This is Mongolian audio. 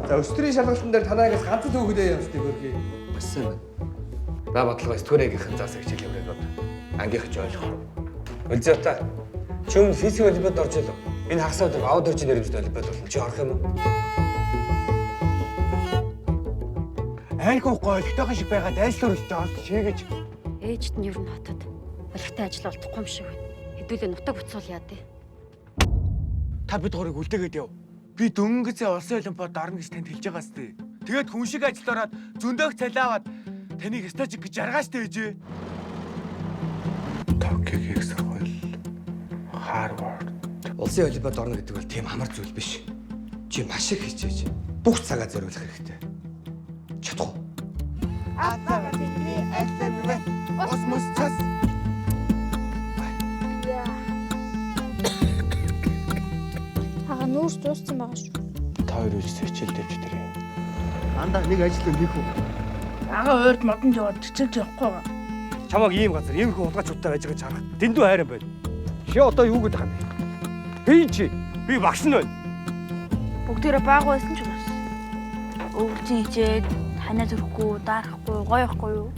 За өстрийн шалгалтын дээр танаагаас ганц л хүүхдээ явуулдаг хөргий. Маш сайн байна. Ба бодлого 9 дугаар ангийнхан заасан хичээл явуулаад бод. Ангийнхан ч ойлгохгүй. Өлзөөта. Чи өмнө физик олимпиад орж илв. Энэ хагас өдөр аваад орж нэрэмжит олимпиад болно. Чи орох юм уу? Айлгүй гойлтойхон шиг байгаад айл төрөлтэй олд шийгэж. Ээжд нь ер нь хотод олигтой ажил олдохгүй юм шиг байна. Хэдүүлээ нутаг буцуул яа дээ. Та бид гурыг үлдээгээд яв. Би дөнгөцөө улсын олимпиад орно гэж танд хэлж байгаа сте. Тэгээд хүн шиг ажилд ороод зөндөөх цалин аваад таныг стажик гэж жаргаа штэ ээжээ. Токиогийн их сургууль, Харвард. Улсын олимпиад орно гэдэг бол тийм амар зүйл биш. Чи маш их хичээж бүх цагаа зориулах хэрэгтэй. Чадах уу? Асага бидний альсамвэ. Ус мус цас. Ага нүүрс дууссан байгаа шүү. Та хоёр үжиж хичээл тавьж тэрэ. Андаа нэг ажил хийх үү? Ага ойрд модонд яваад чичилж явахгүй байгаа. Чамаг ийм газар ийм их хулгайчуудтай байж байгааг харах дэндүү хайран байна. Чи одоо юу гэдэг юм бэ? Би чи би багш нь байна. Бүгдээрээ бааг байсан ч бас. Өвөлжин хичээд танаа зөрөхгүй, даарахгүй, гоё ихгүй юу?